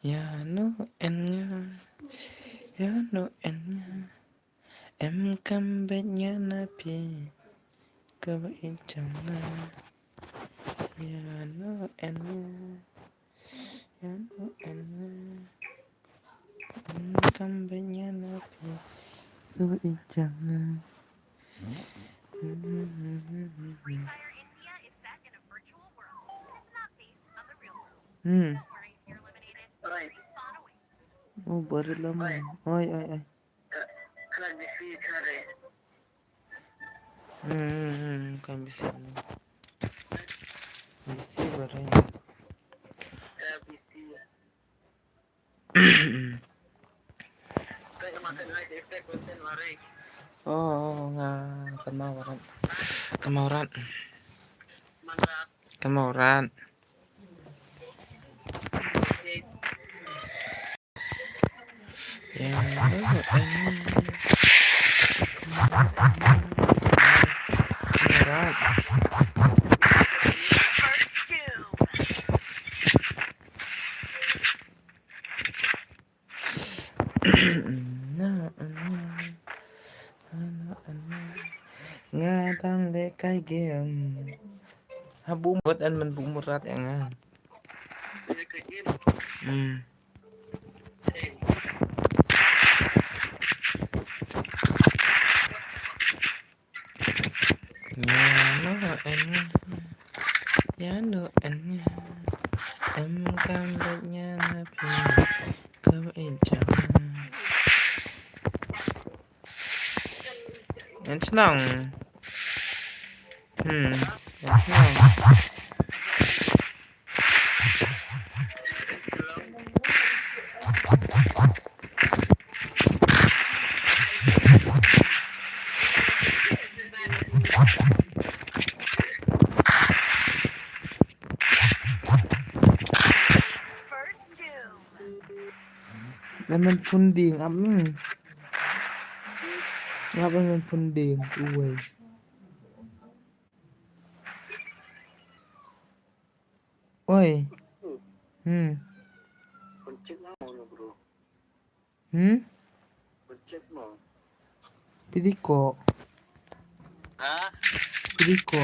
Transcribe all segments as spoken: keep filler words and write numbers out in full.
Ïa no en nga, ïa no en nga. Em kam beit nga na phi, kaba ïeit jong nga. Ïa no en nga, ïa no en nga. Em kam beit nga na phi, kaba ïeit jong nga. Hmm. Oh, barit lama. Oi, oi, oi. Hmm, hmm, hmm, kan bisi. Bisi barit. Oh, oh, nga, kan mau rat. Kan mau rat. Kan mau rat. Ya, kan mau rat. Nga dang leh kai game. Ha bu mut an man bu murat ïa nga. Hmm. Ïa no en nga, ïa no en nga. Em kam beit nga na phi, kaba ïeit jong nga. Ngan shnong. Hmm, ngan shnong. Lemon pudding, am. Ngap lemon pudding, uwei. Oi. Hmm. Hmm? Pidiko. Ha? Pidiko.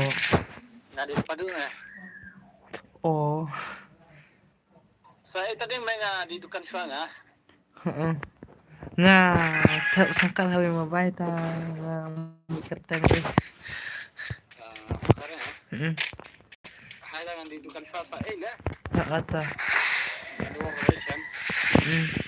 Nga di padu na. Oh. Sa ita ding mai nga di dukan shuwa nga. Heeh. Nga tap sangkal hawi mabai ta nga mi kerteng deh. Ah, kare, ha? Heeh. Hai la ngan di dukan shuwa sa eh la. Heeh ta. Aduh, hai chan. Heeh.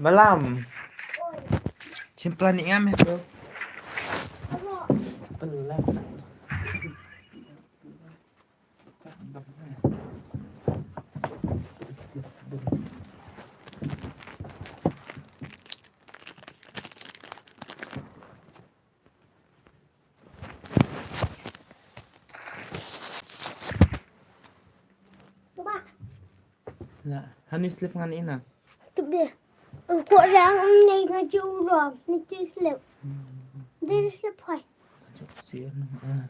Balam. Shin plan ni ngam tu. Pelan. Lah, hani slip ngan ina. Tebe. Ko lang ni ngaji ulam, ni tu slip. Dia slip hai. Sian ah.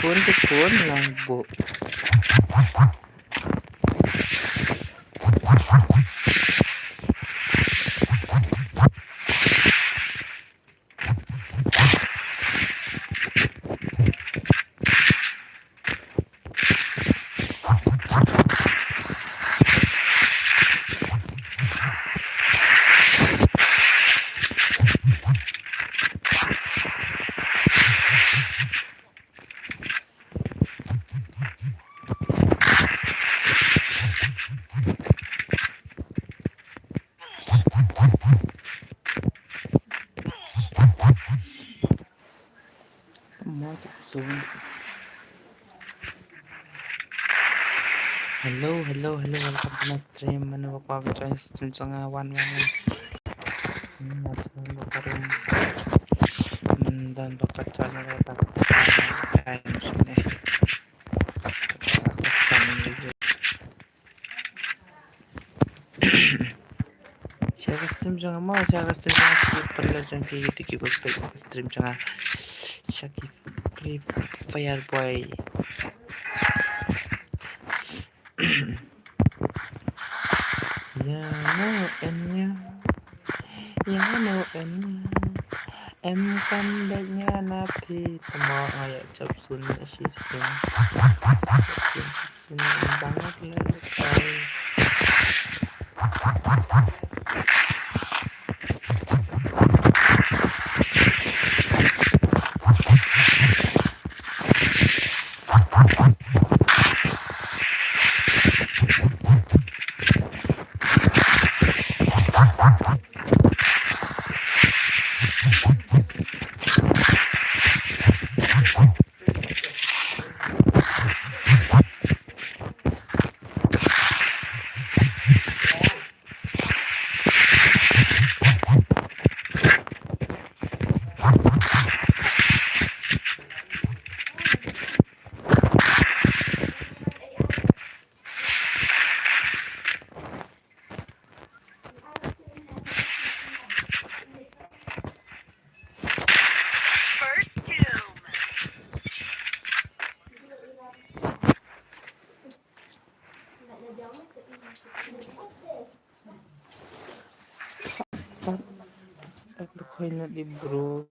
Kun te kun lang bu. Hello, hello, hello, welcome to my stream. Mano ba kwah join stream jong nga, wan, wan, wan. Hmm, wan, wan, wan, wan. Hmm, don ba ka channel ba ka time sini. Share stream jong nga mo, share stream jong nga, ki paralok jong ki, ki, ki, ki, stream jong nga. Share ki Free Fire boy. Ya no en ya. Ya no en ya. Em kan bad nga na phi tamo nga ya chop sun na shi sun. Sun bangat le kai. First doom. Start. Ek dukhoy na di bro.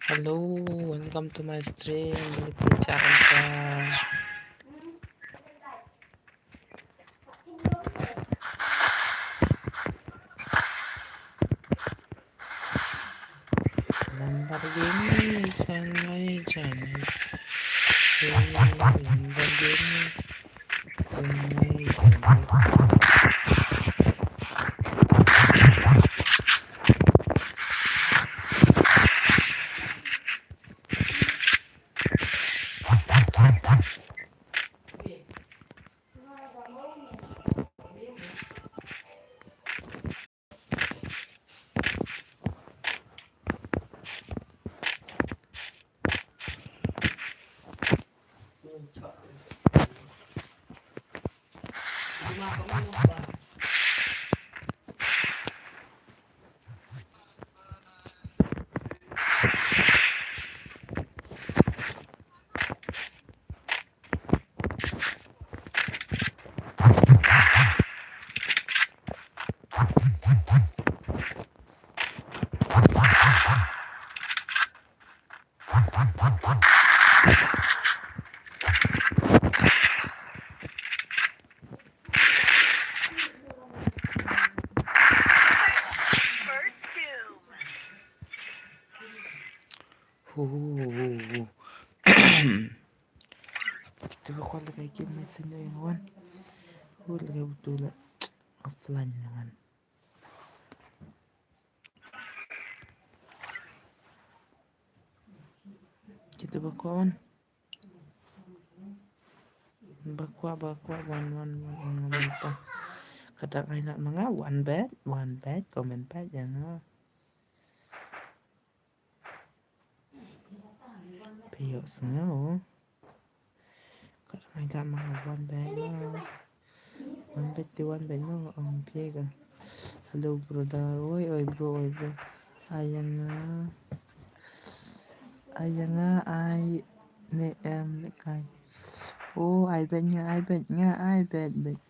Hello, welcome to my stream. Welcome to my stream. Lamborghini, Lamborghini, Lamborghini, Lamborghini. Hu, hu, hu, hu. Te ba kwah lehkai game Messenger ïa nga wan. Hu, lehkai utu la offline ïa nga wan. Kita ba kwah wan. Ba kwah, ba kwah wan, wan, wan, wan, wan, wan. Ka dang ai lad ma nga wan bad, wan bad, comment bad ïa nga. Phi ïohsngew? Ka dang ai lad ma nga wan bad nga. Wan bad te wan bad nga ong phi ka. Hello brother, oi, oi bro, oi bro. Ai ïa nga. Ai ïa nga, ai ne em ne kai. Oh, ai bad nga, ai bad nga, ai bad bad.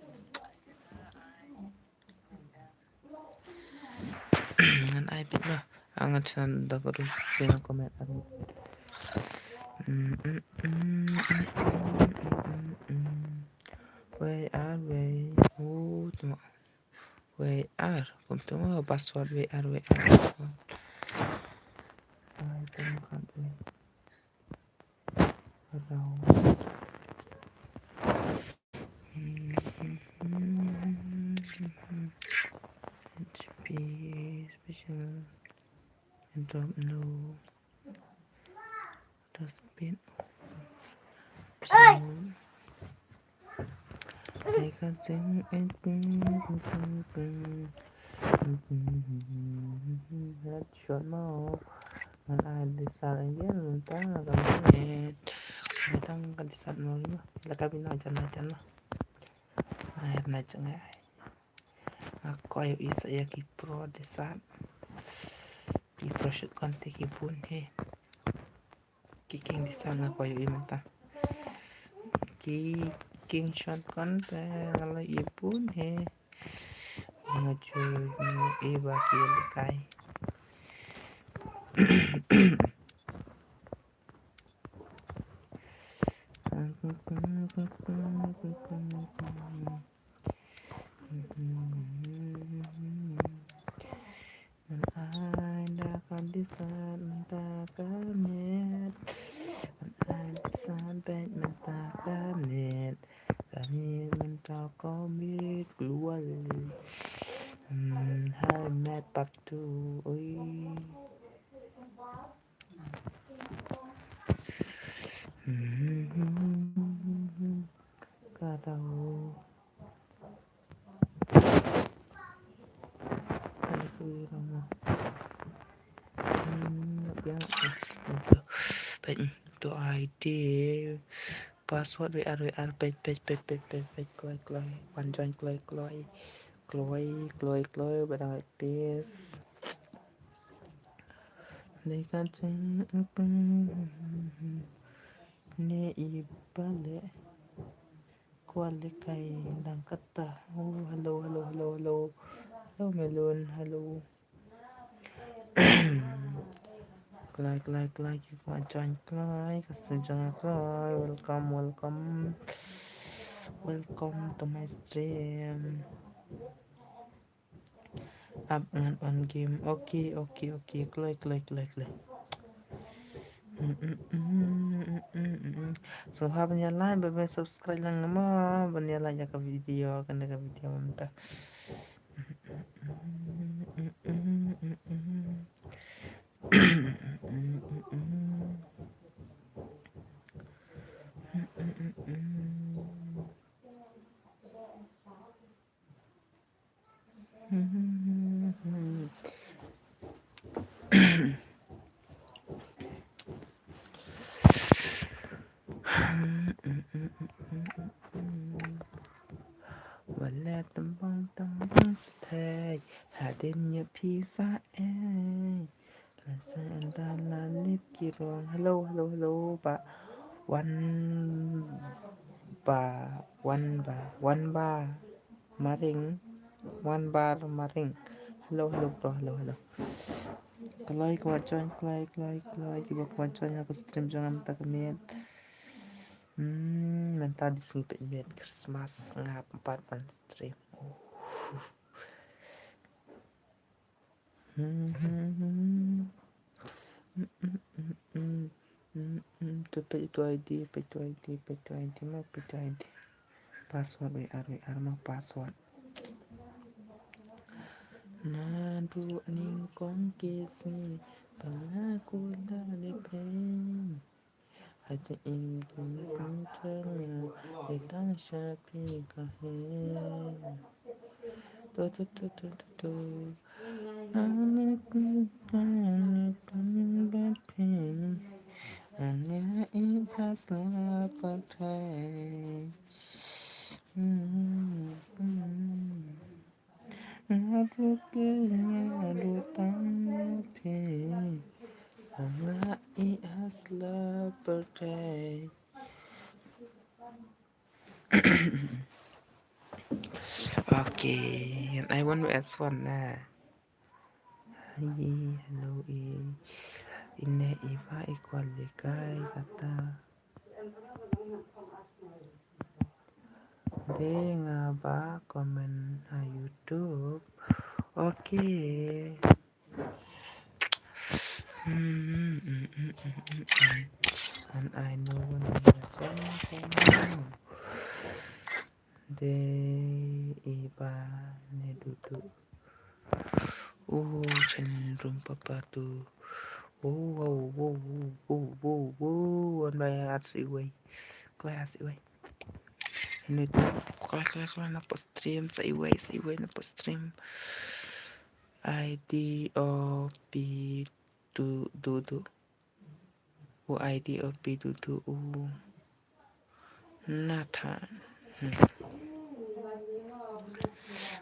Ngan ai bit ma. Ah, ngan send da ka ru. Send comment da ka ru. Mm, mm, mm. Where are we? Oh, tuma. Where are? Kum tuma password where are, where are? Ai, tuma kan tu. H P special drop no. Dustbin. Special. They can sing it. Rat shot mo. Ngan ai di sat again, mynta ka miet. Mynta ka di sat mo lima. La ka bina jan la jan la. Ai, na jngai. Nga kwah ïohi sa ïa ki pro di sat. Ki pro shot kon te ki bun he. Ki king di sat nga kwah ïohi mynta. Ki king shot kon te nga la ïohi bun he. Nga ju ïohi ba ki lehkai. Ngan ai da ka di sat mynta ka miet. Ngan ai di sat bad mynta ka miet. Ka miet mynta ka miet keluar. Hmm, hai met part two. Oi. Ka dau. Ka dau rama. Hmm, ya. Peit tu I D. Password W R W R peit peit peit peit peit peit kloi kloi. Wan join kloi kloi. Kloi kloi kloi ba dang leh paste. Dei ka jing ne i ba leh. Kwah lehkai dang kata. Oh, hello, hello, hello, hello. Hello, Melon, hello. Kloi, kloi, kloi, ki kwah join kloi, ka stream jong nga kloi. Welcome, welcome. Welcome to my stream. Ap ngan on game. Okay, okay, okay. Kloi, kloi, kloi, kloi. Mm, mm, mm, mm, mm, mm. So, ha ban ïa like, ba ban subscribe lang mo, ban ïa like ïa ka video, kane ka video mynta. Wala tembang tembang sethei hadin nya pisa eh. Rasa enda la lip kirong. Hello, hello, hello. Ba wan ba wan ba wan ba maring. Wan bar maring. Hello, hello, bro. Hello, hello. Kloi kwah join, kloi, kloi, kloi. Kiba kwah join ha ka stream jong nga mynta ka miet. Hmm, mynta dei sngi pynmiet Christmas nga pat ban stream. Oh. Tu peit tu I D, peit tu I D, peit tu I D, ma peit tu I D. Password W R W R ma password. Naduh nyngkong ki sngi ba nga kular ïa phi. Hajrong ïa phi, ïa tang sha phi ka he. To, to, to, to, to, to. Ane kun, ane kun ba phi. Ane i hasla pathai. Hmm, hmm. Nga ruh ki nga ruh tang ïa phi. Nga i hasla pyrthei. Okay, and I want to ask one na. Hi, hello, i. Ine iba i kwah lehkai kata. Dei nga ba comment ha YouTube. Okay. Mm, mm, mm, mm, mm, mm. And I know when I was young, I know. De iba ne dudu. Oh, chen rum papa tu. Oh, wow, wow, wow, wow, wow, wow. Wan bai at si wei. Koi at si wei. Ni tu. Koi, koi, koi, na post stream, sa iwei, sa iwei, na post stream. I D O P tu, du, du. U I D O P du, du, u. Nathan. Hmm.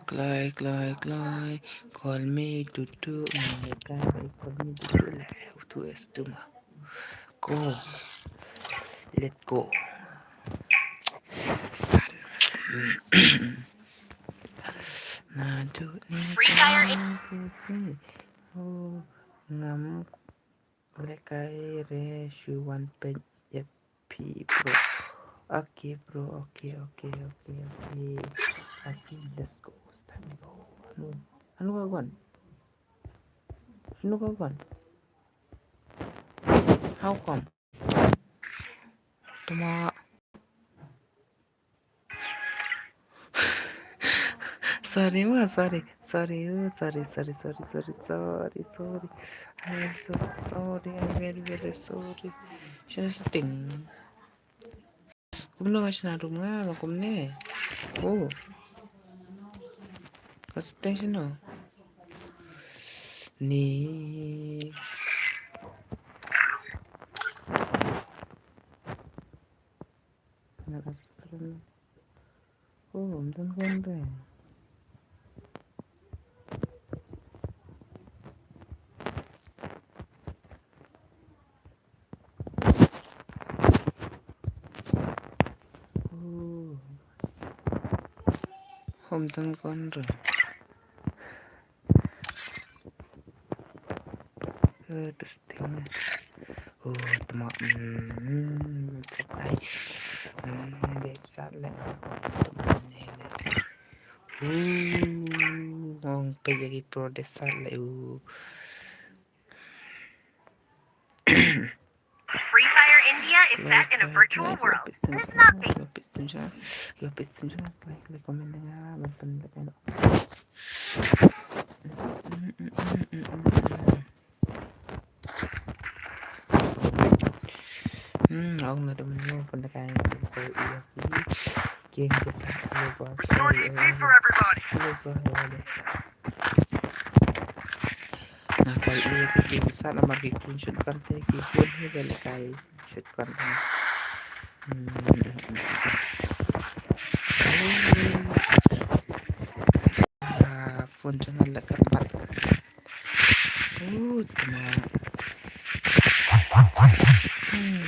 Kloi, kloi, kloi. Call me du, du. Hmm, ya ka, call me du, du, le. Tu es tu ma. Go. Let's go. Start. Na du ni Free Fire. Oh, ngam lekai re shu wan peit ïa phi, bro. Okay, bro. Okay, okay, okay, okay. Okay, let's go. Start, bro. Anu, anu ka wan. Anu ka wan. How come? Tama. Sorry ma, sorry, sorry, oh, sorry, sorry, sorry, sorry, sorry, sorry. I am so sorry, I'm very, very sorry. Shana setting. Kumno ma shana room nga, ma kumne. Oh. Ka setting shano. Ni. Na ka setting. Oh, ym don kon re. Oh. Ym don kon re. Eh, testing. Oh, tama. Hmm, hmm, hmm, hmm. Hmm, desat le. Tama ne le. Uh, ngong pe lagi pro desat le. Uh. Free Fire India is set in a virtual world, and it's not based. Lo piston siya. Lo piston siya. Like, like, comment na nga. Lo piston siya. Hmm, ong na dum no pun da kai ko iya ki. King ke sa lo ba. Restore E P for everybody. Lo ba. Na kai iya ki king sa na mar ki king shot kan te ki pun he bele kai shot kan te. Hmm. Ah, phone jong nga la kyrpad. Uh, tama. Hmm.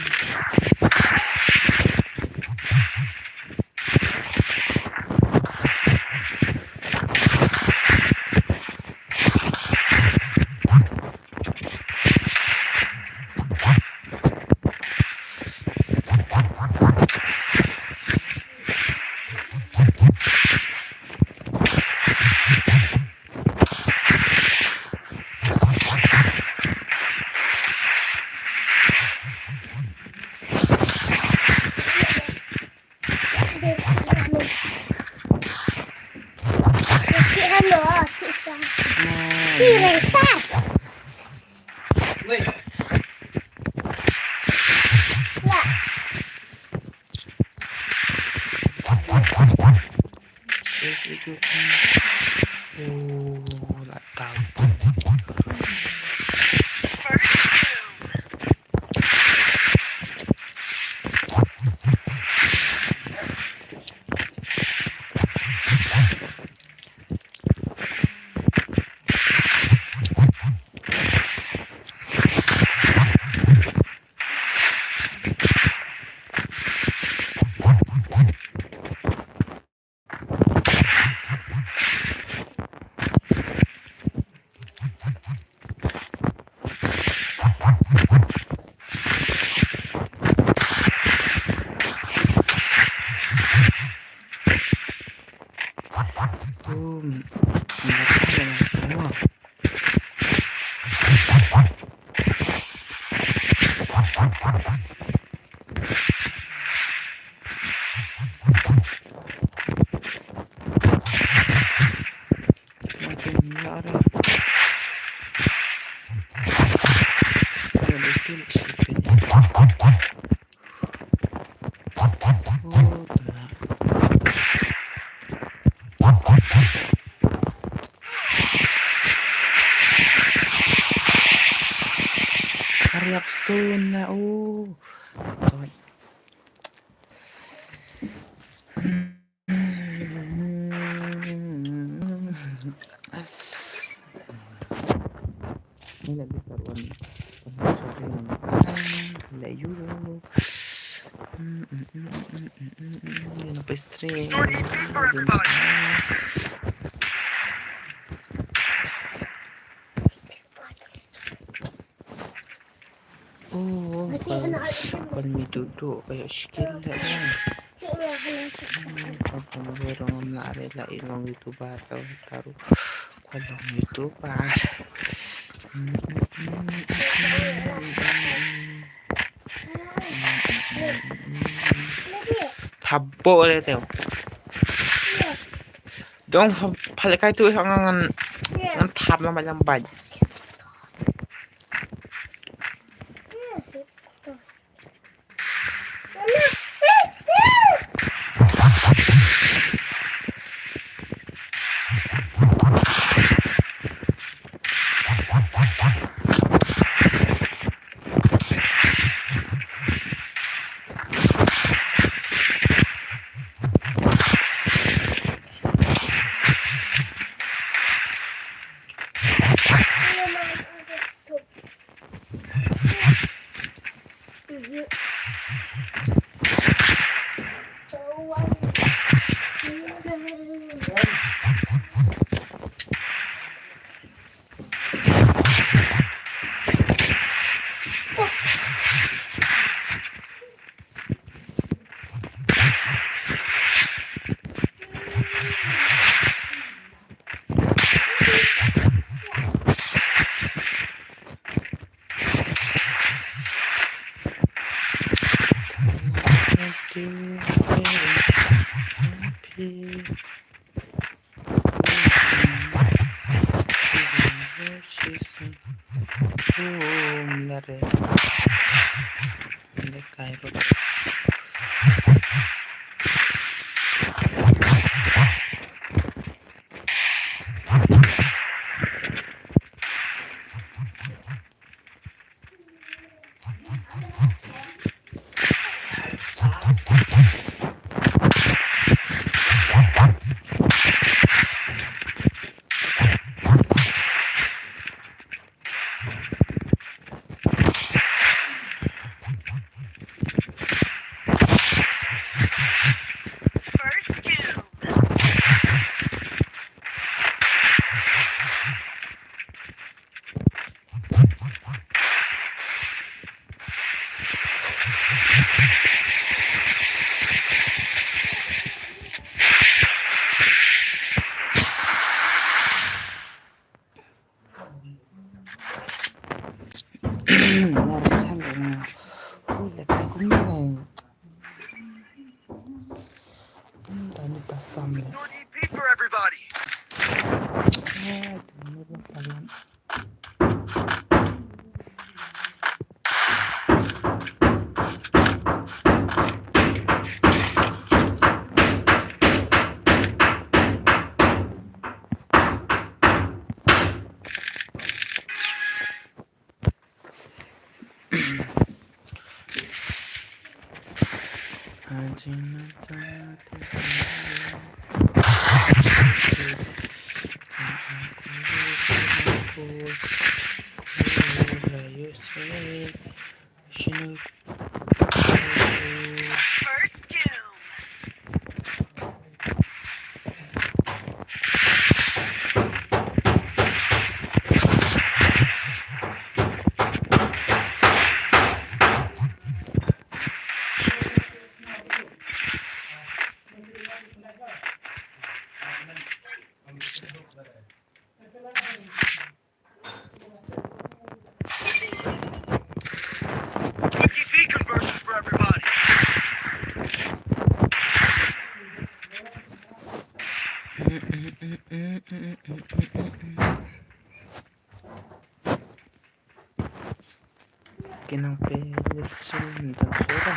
Oh, that down. Yak sun na, oh. Oi. Ni la bitar wan. La yu. Ni la pastry. Oh, kwan mi dudu kaya sikil da. Kwan mi rong na re la ilong YouTuber tau taru. Kwan long YouTuber. Phabo le teu. Dong phale kai tu ngan ngan thap ma malam bai. Restore E P for everybody. First doom. Twenty feet conversion for everybody. Kinang pe listri nda pura.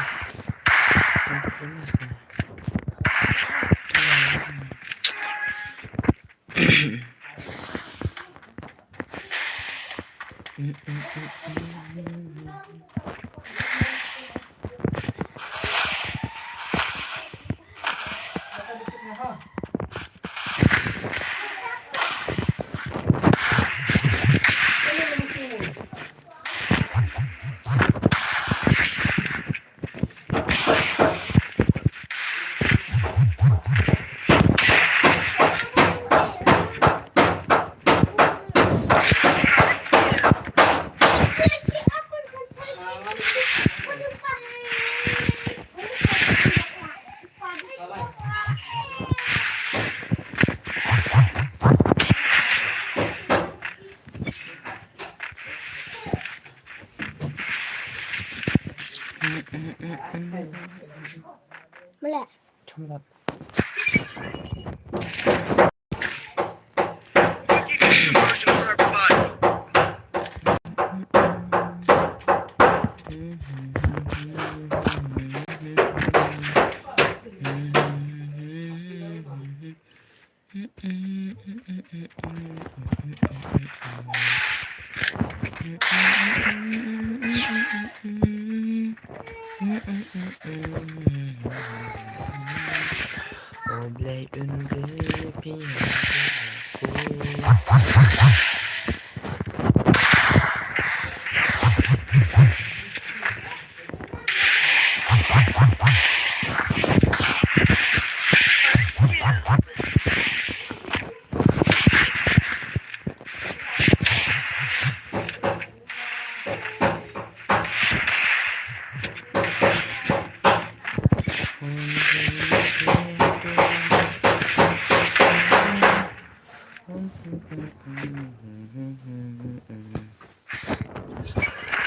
Mula.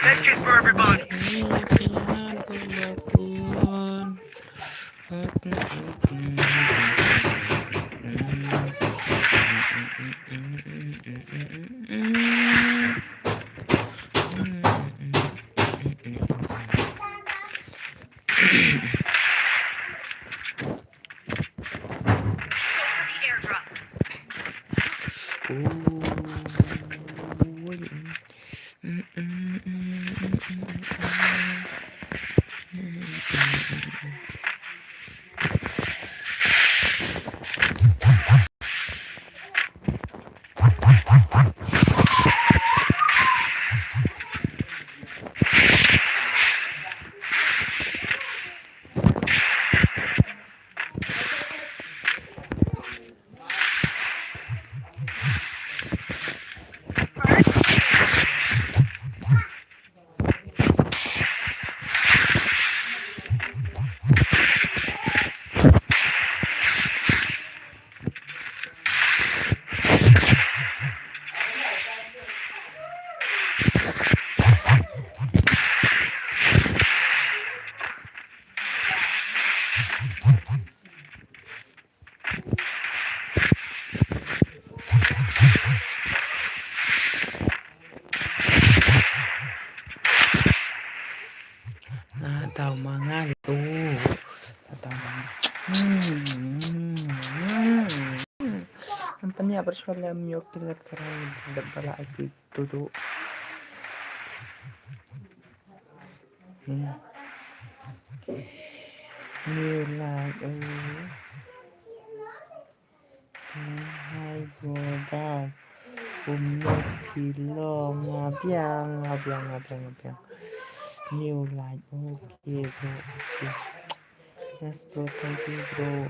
Thank you for everybody. Na daw ma nga tu. Na daw ma nga. Hmm, hmm, hmm. Ang tanya bersuara lem yok kilat kerang debat ai tu tu tu. Hmm. Ni lai, eh. Hai, go, bye. Um, no, pilong, abiang, abiang, abiang, abiang. New light, okay, bro, okay. Yes, bro, thank you, bro.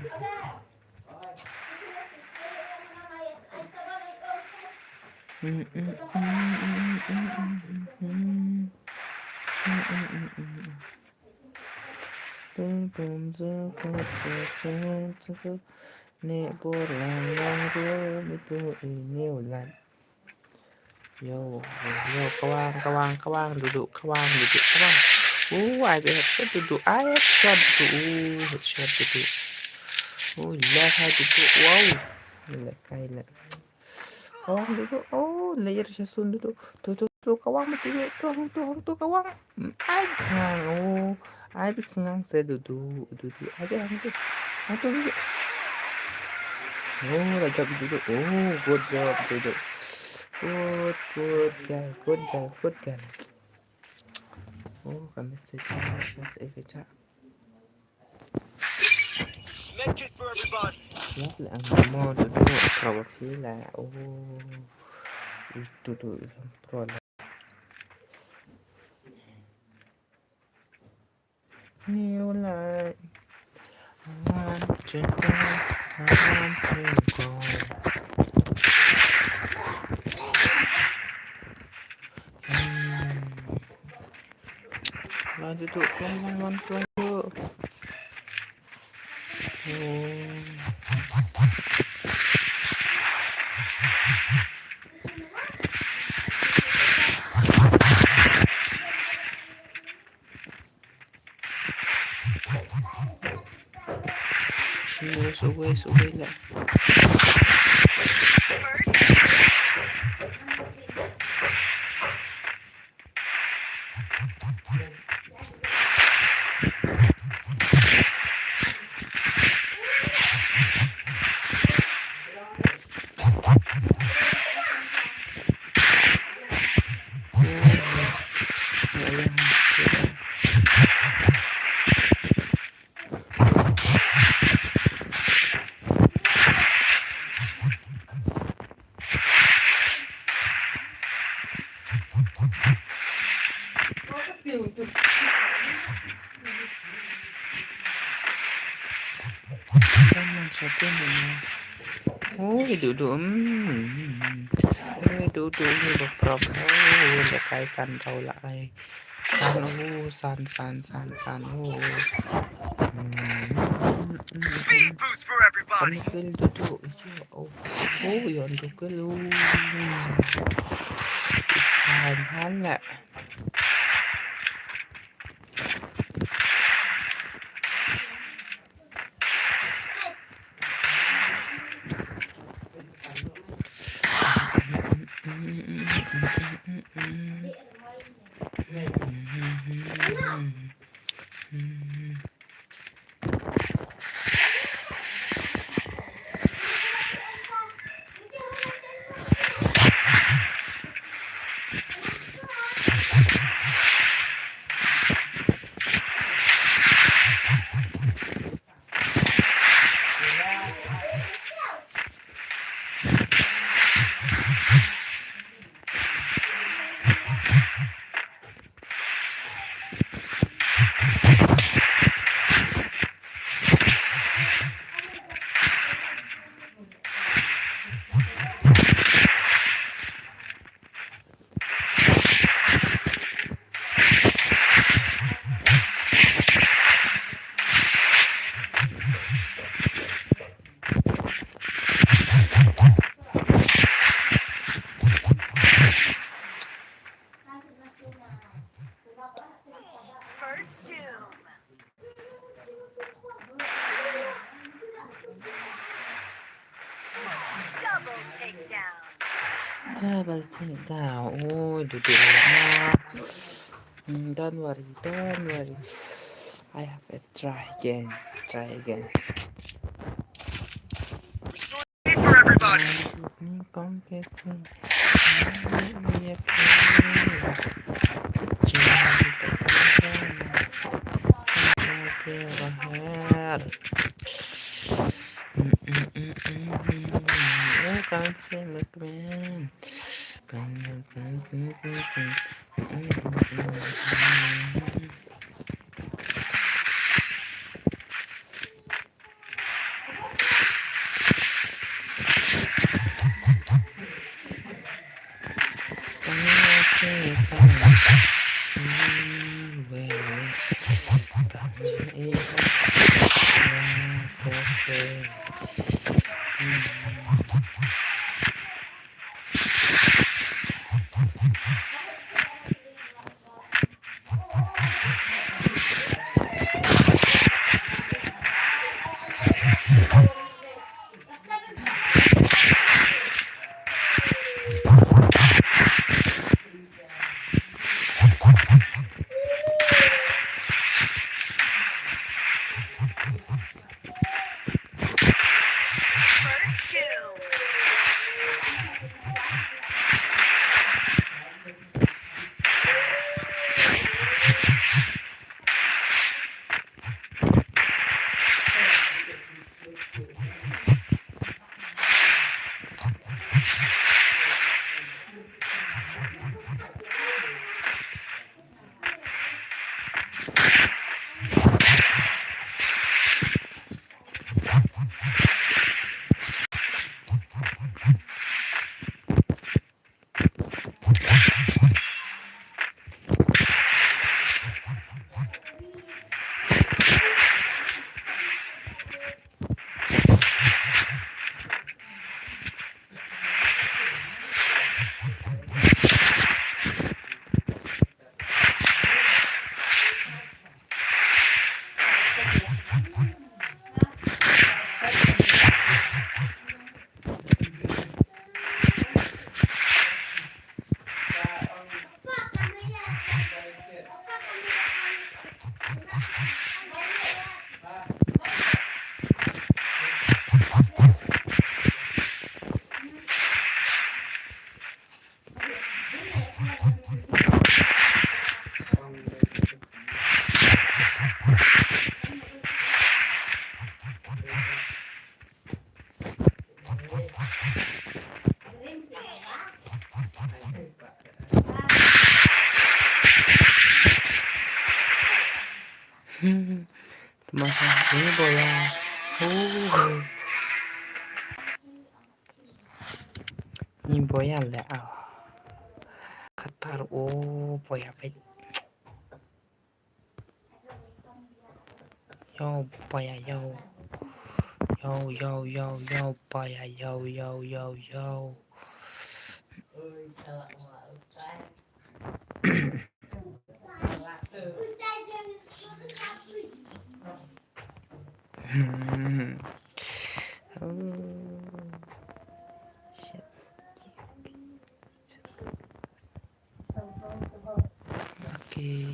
Mm, mm, mm. Tum, tum, zu, ku, zu, ku, zu, zu. Ne bor lang lang ro mi tu i new light. Yo, yo, kawang, kawang, kawang, dudu, kawang, dudu, kawang. Uh, ai be headshot dudu, ai headshot dudu, uh, headshot dudu. Uh, left hai dudu, wow. Left kai left. Kawang dudu, oh, layer sha sun dudu. Tu, tu, tu, kawang mati, tu, tu, tu, kawang. Ai, kawang, oh. Ai, bi sngang se dudu, dudu. Ai, bi hang tu. Hang tu dudu. Oh, la jump dudu. Oh, good job dudu. Good, good girl, good girl, good girl. Oh, ka message, message, eh, ka chat. Lap le ang mo tu tu, probably la. Oh, itu tu, pro la. New life. I want to go, I want to go. Hmm. Lanjut tu, pelan, pelan, pelan, pelan tu. Oh. Wes, wes, wes lah. Ui, duh duh, hmm. Ui, duh duh, ui, ba prop. Ui, la kai san tau la ai. San, ui, san, san, san, san, ui. Hmm. Kan feel duh duh, ui, ui, ui, yon duh duh, ui. San, san la. First doom. Double takedown. Double takedown. Oh, duh duh la. Hmm, don't worry, don't worry. I have a try again. Try again. For everybody. Hmm. Tama sa ni boya. Oh. Ni boya le ah. Qatar oh boya peit. Yo boya yo. Yo yo yo yo boya yo yo yo yo. Hmm. Oh. Shit. Okay.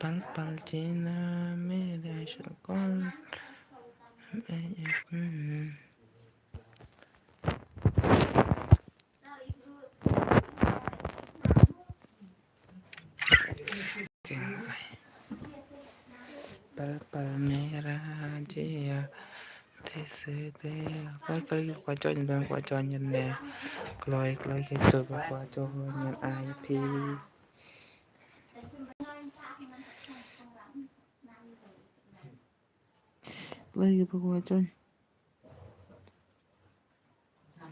Pal pal jina mere shukon. Pal pal mera jia. Te se te. Koi koi kwah join, don kwah join ne. Kloi kloi ki tu kwah join ne ai phi. Kloi ki kwah join.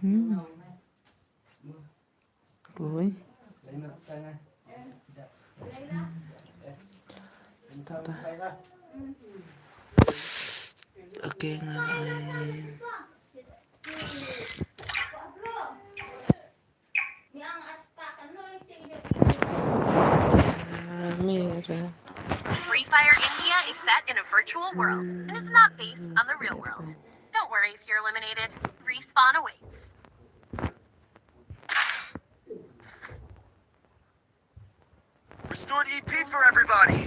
Hmm. Kloi. Stop ah. Okay, ngan ai. Ah, mira. Free Fire India is set in a virtual world and is not based on the real world. Don't worry if you're eliminated. Respawn awaits. Restored E P for everybody.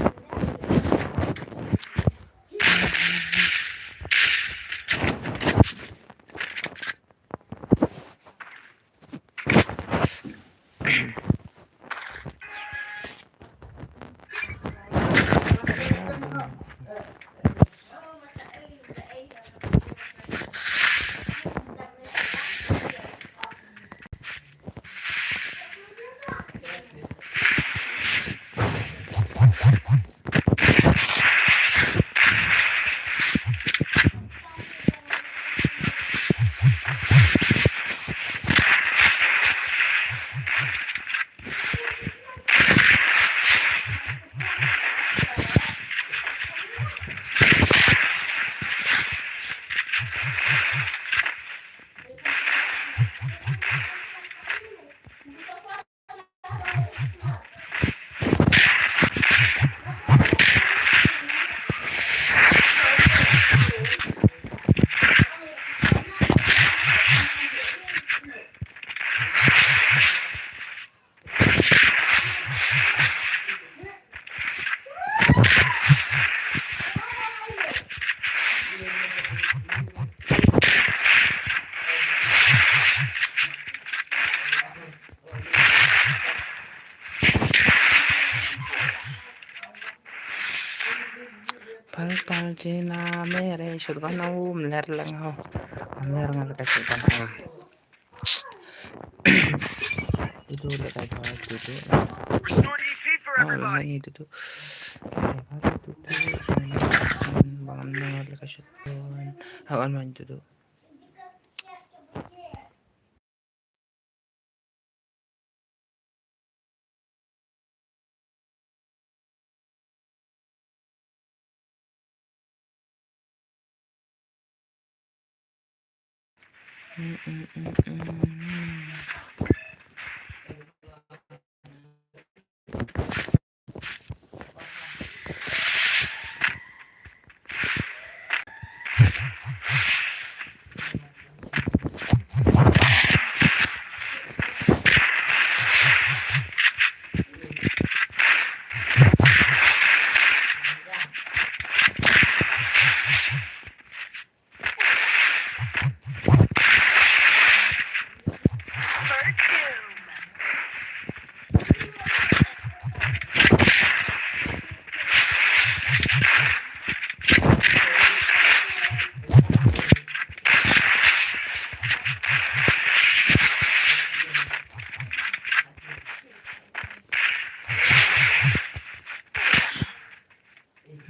Pal pal jina mere shotgun um ler lang ho. Ler ngal ka shotgun um. Itu le ka jawab itu. Restore E P for everybody. Itu tu. Itu tu. Bang ngal ka shotgun. Hawan man itu tu.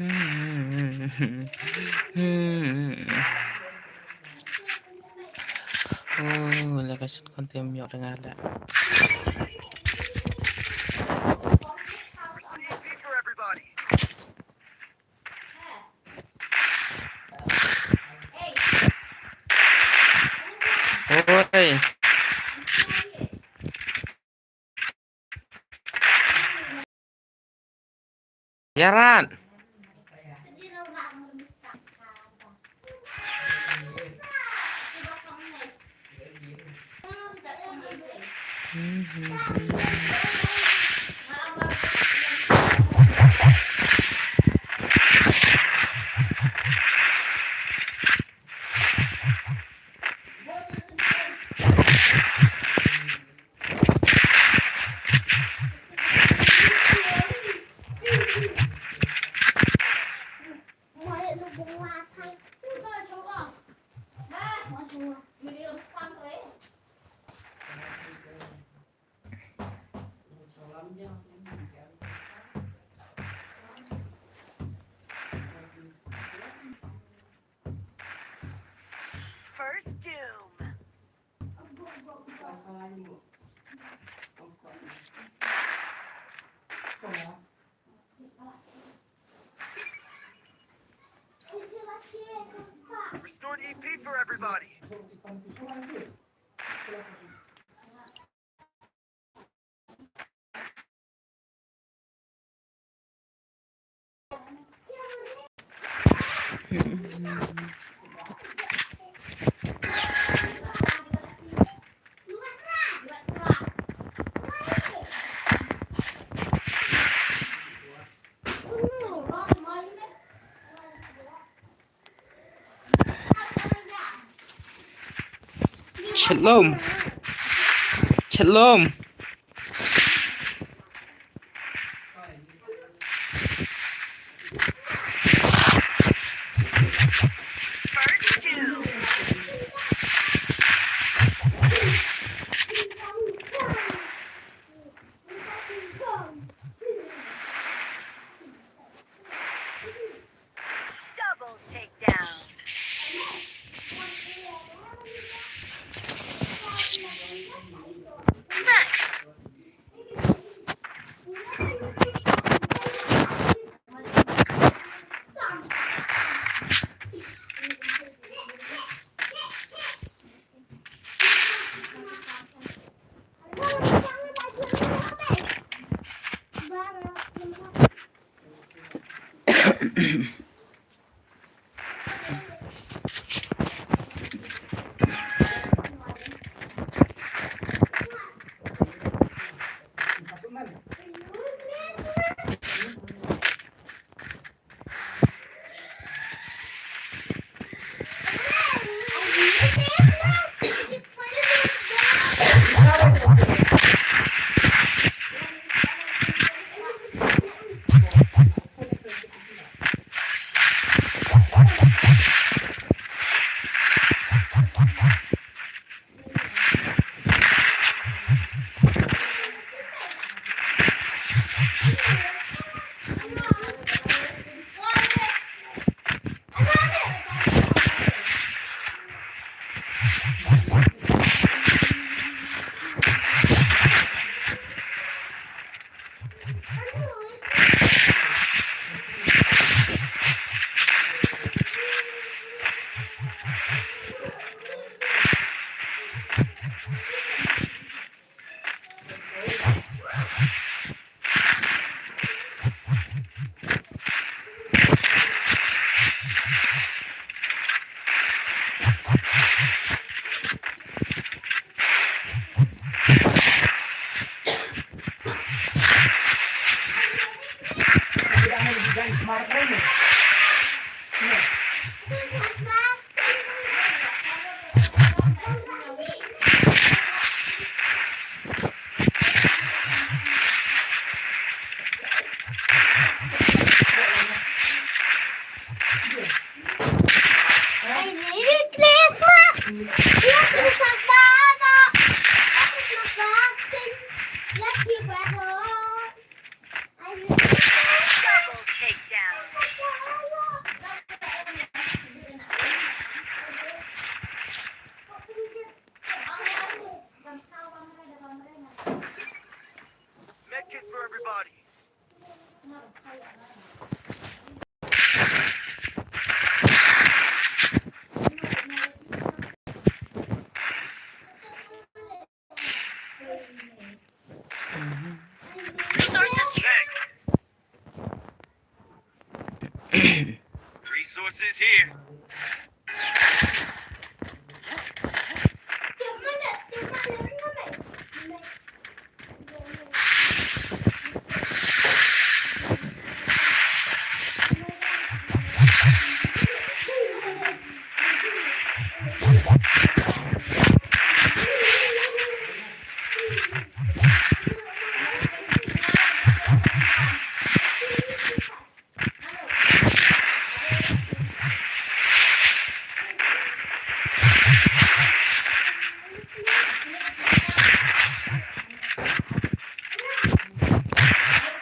Hmm. Hmm. Oh, la ka shit kon tem yok dengan ada. Oi. Yaran. First Doom. Restored E P for everybody. Shalom. Shalom. Double takedown. Nice. is here.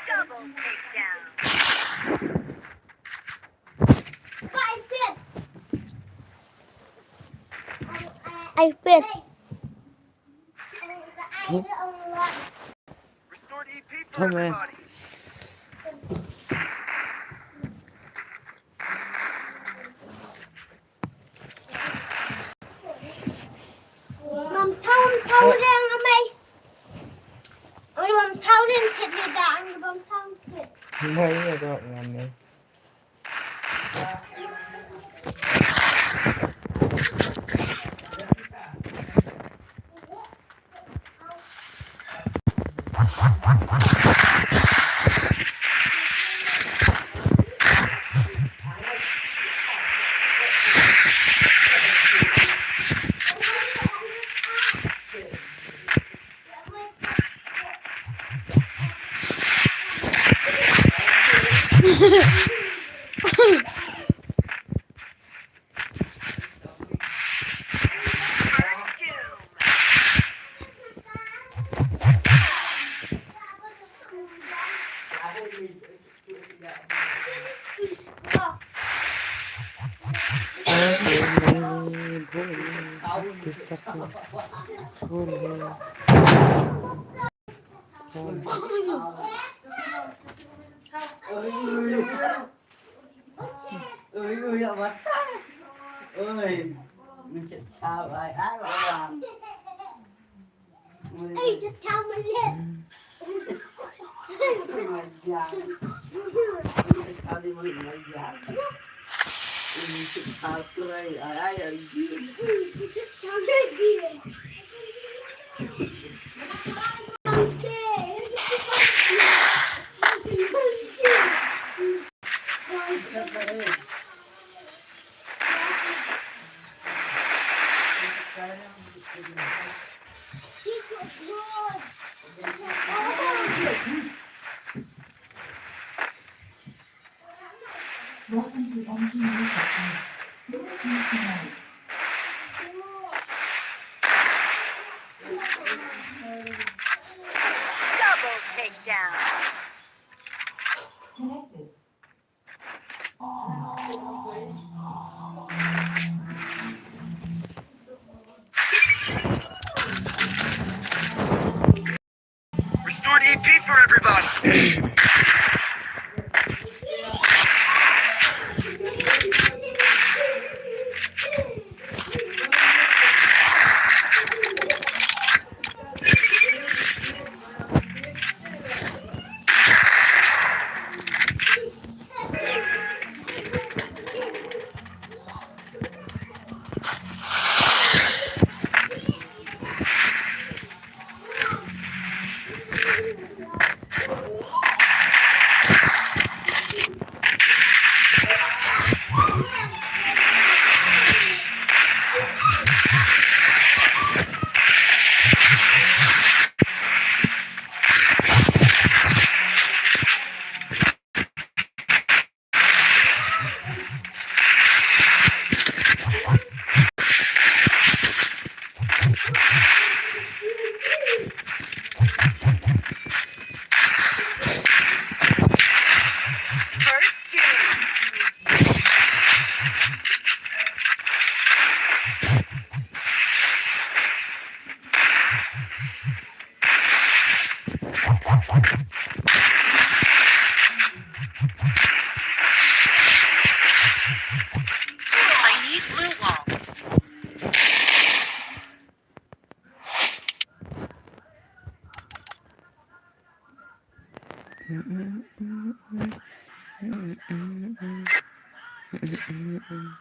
Double takedown. Ai pet. Restored E P for Come here. Everybody. Mam thau, mam thau reng amai. Oi, mam thau reng kit ni da, ang mam thau kit. Mai ni ko ngam ni. Ui, ui, ui, ui, ui. Ui, just tell me this. Just tell me this. Double takedown. Restored E P for everybody. First down. I need blue wall. Mm-mm.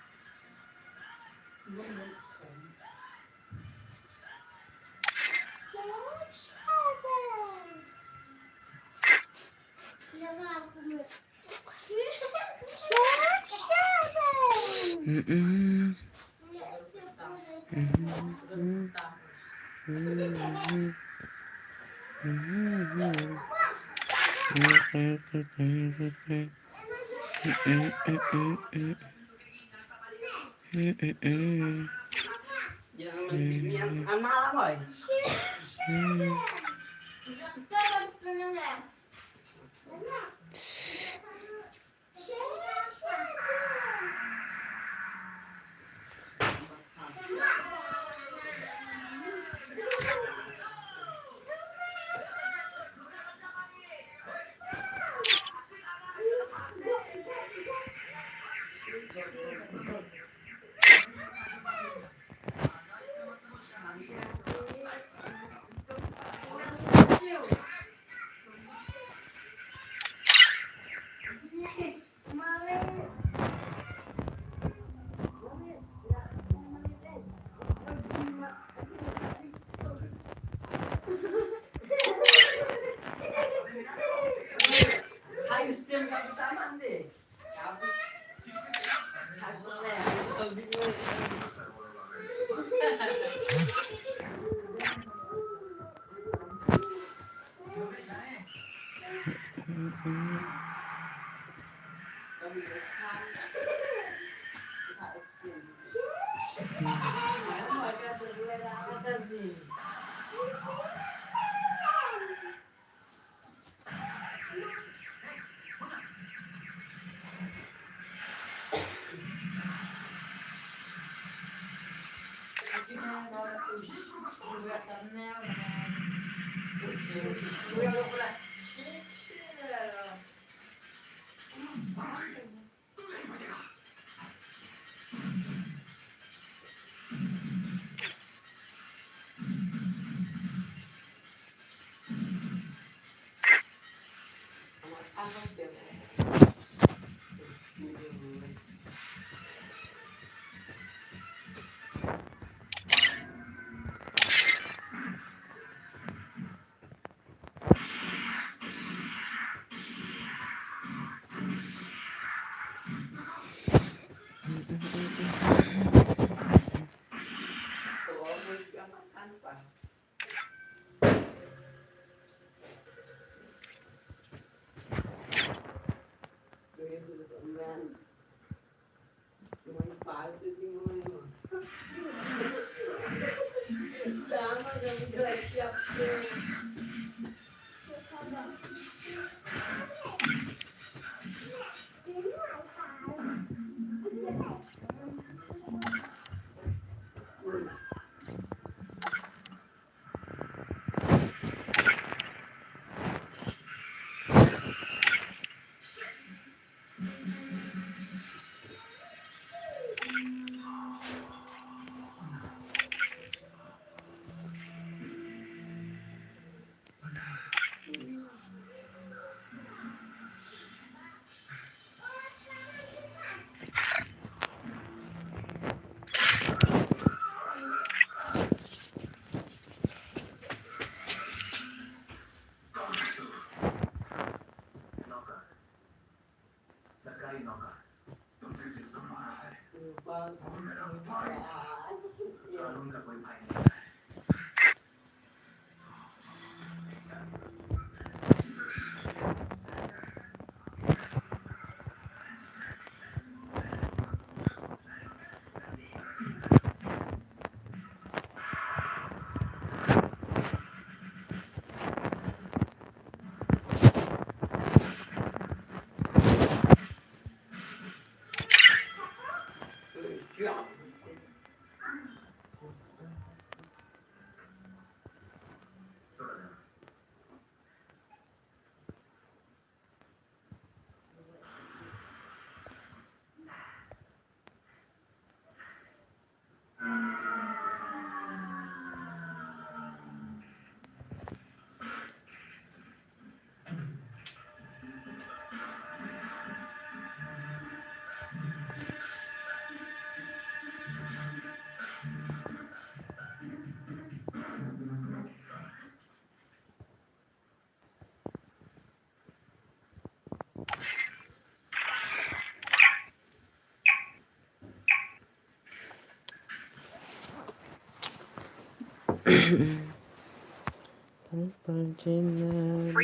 Free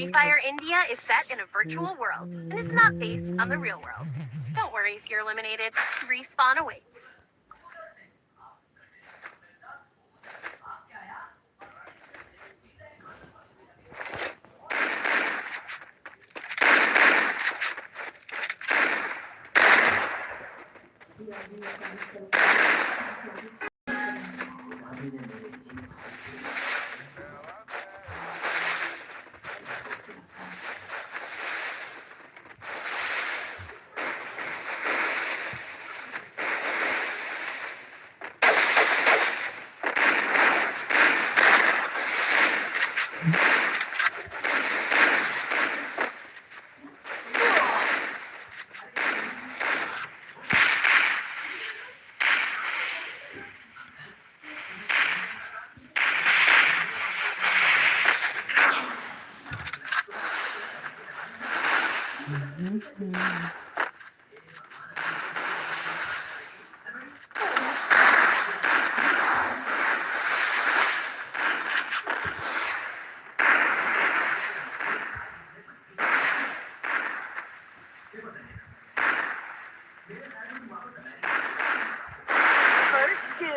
Fire India is set in a virtual world and is not based on the real world. Don't worry if you're eliminated. Respawn awaits. First doom.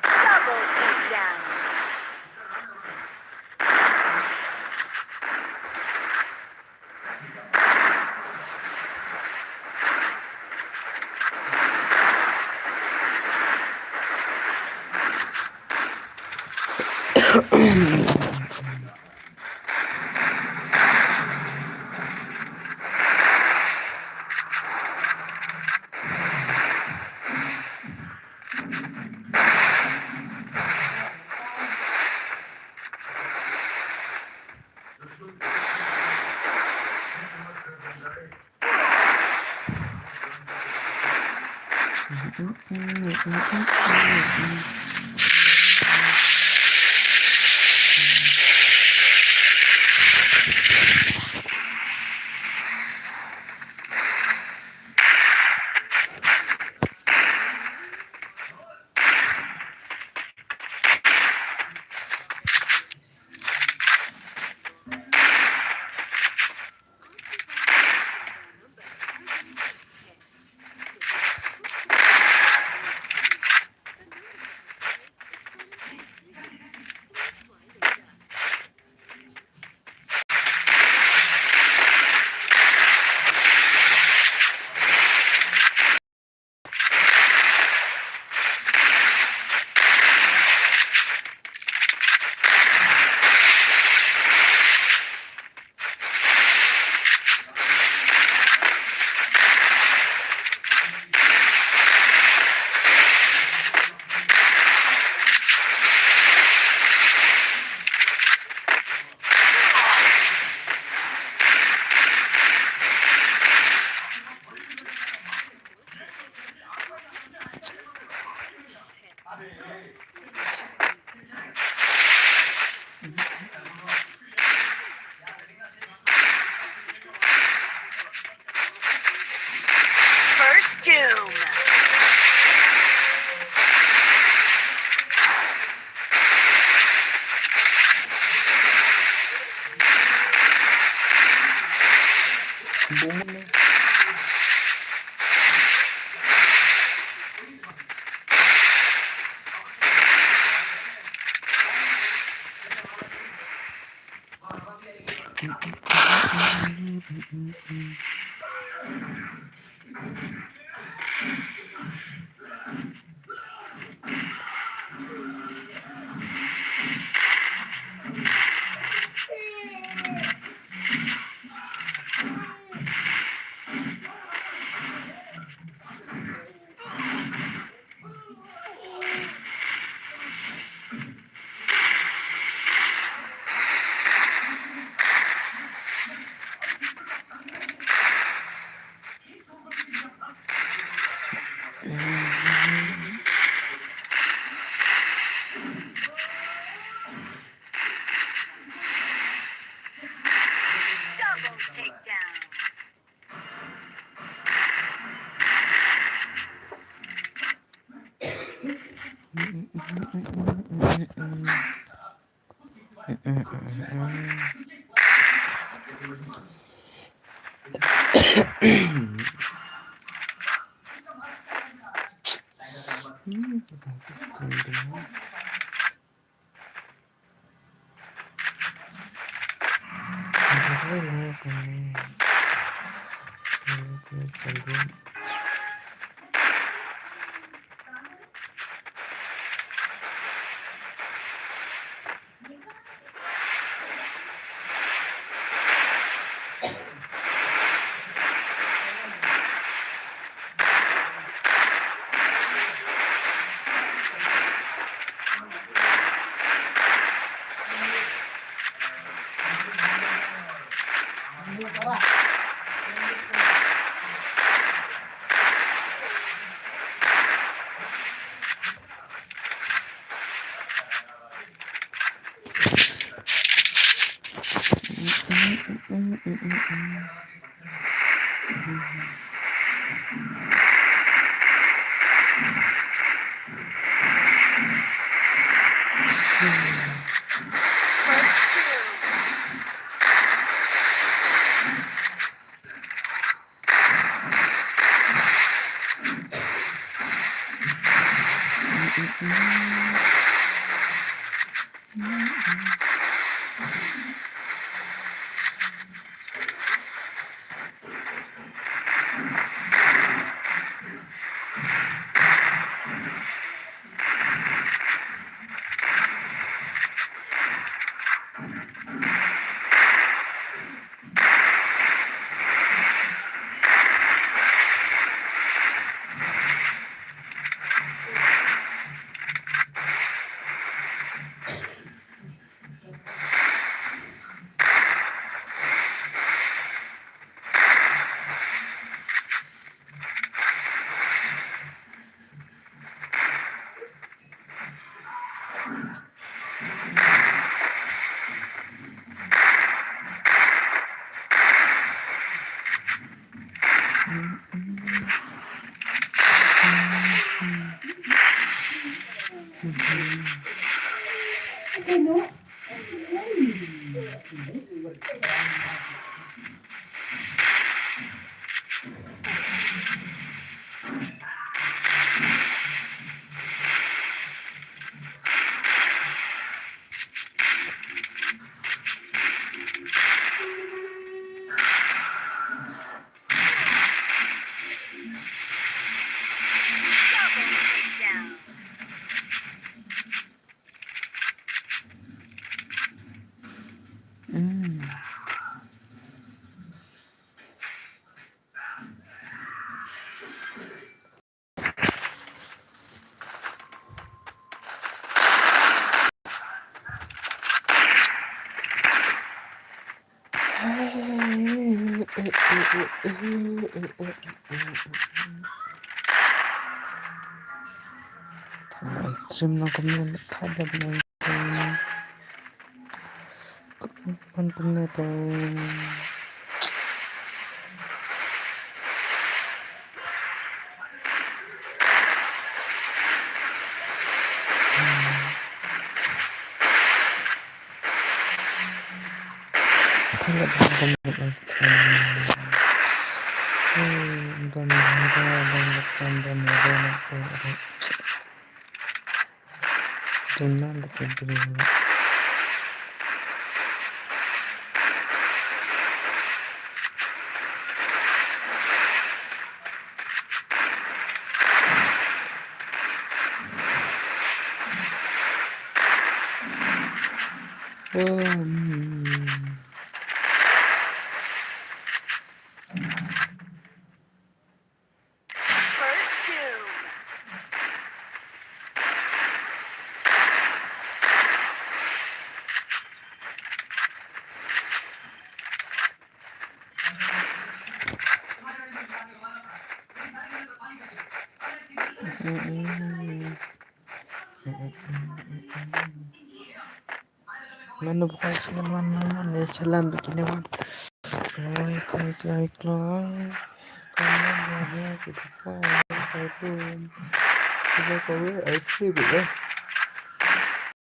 Double takedown. First doom. Stream na kumne kha da bna. Man kumne to. Mano bukan sini, man, man, man, ya, jalan begini, man. Why can't I climb? Come on, man, ya, kita fly, I boom. Kita power, I free, bro.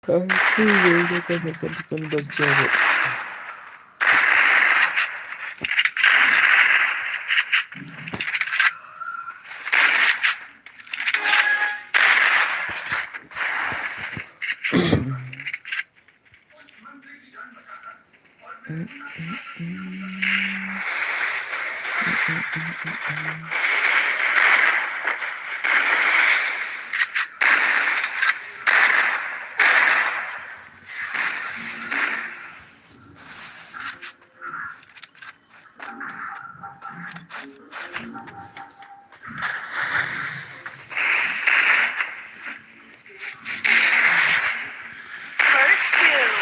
Aku juga kan akan tukang baca. First kill.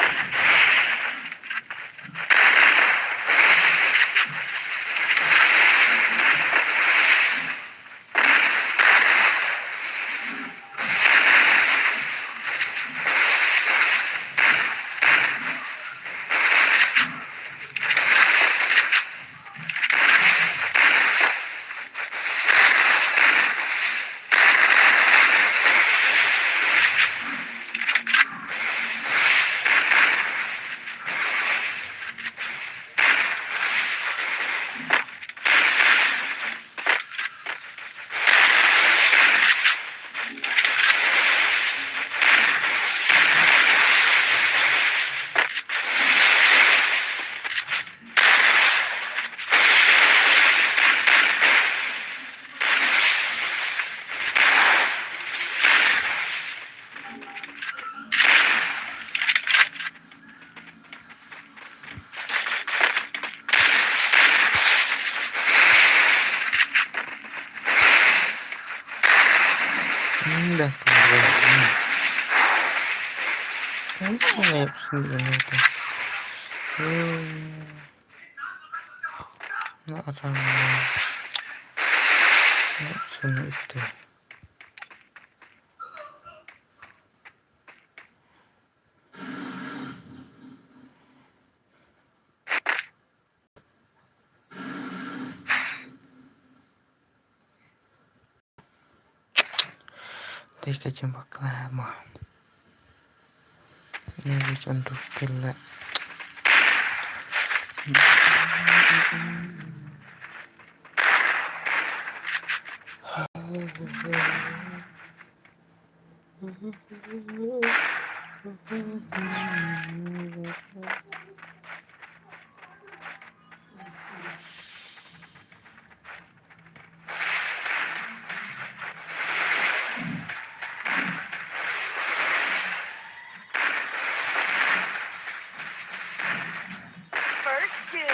Hmm, dah. Kan sini sini tu. Hmm. Nak ada. Nak sini itu. Dei ka jingbakla mo. Ni ka jingduk kila. First kill.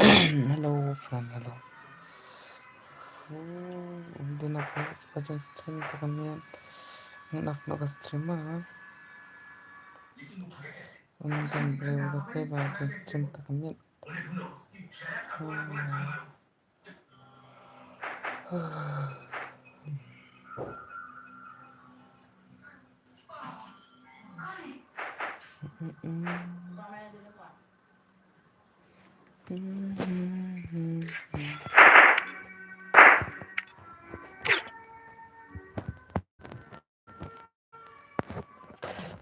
Hello friend, hello. Hmm, duna ko pa jan stream ta ka miet. Ngan off noh ka stream ma. Ngan dun briew da phi ba jan stream ta ka miet. Hmm.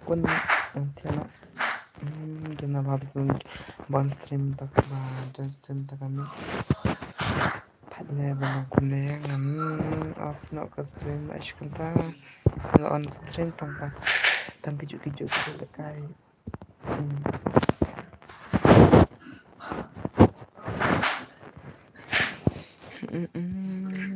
Kun, ang tiana. Hmm, duna ba bun ban stream ta ka ba, jan stream ta ka miet. Pat le ba nang kun le ngan off noh ka stream, ai shi kynta. Nga on stream tang ka, tang ki juk ki juk ki juk ta kai. Hmm.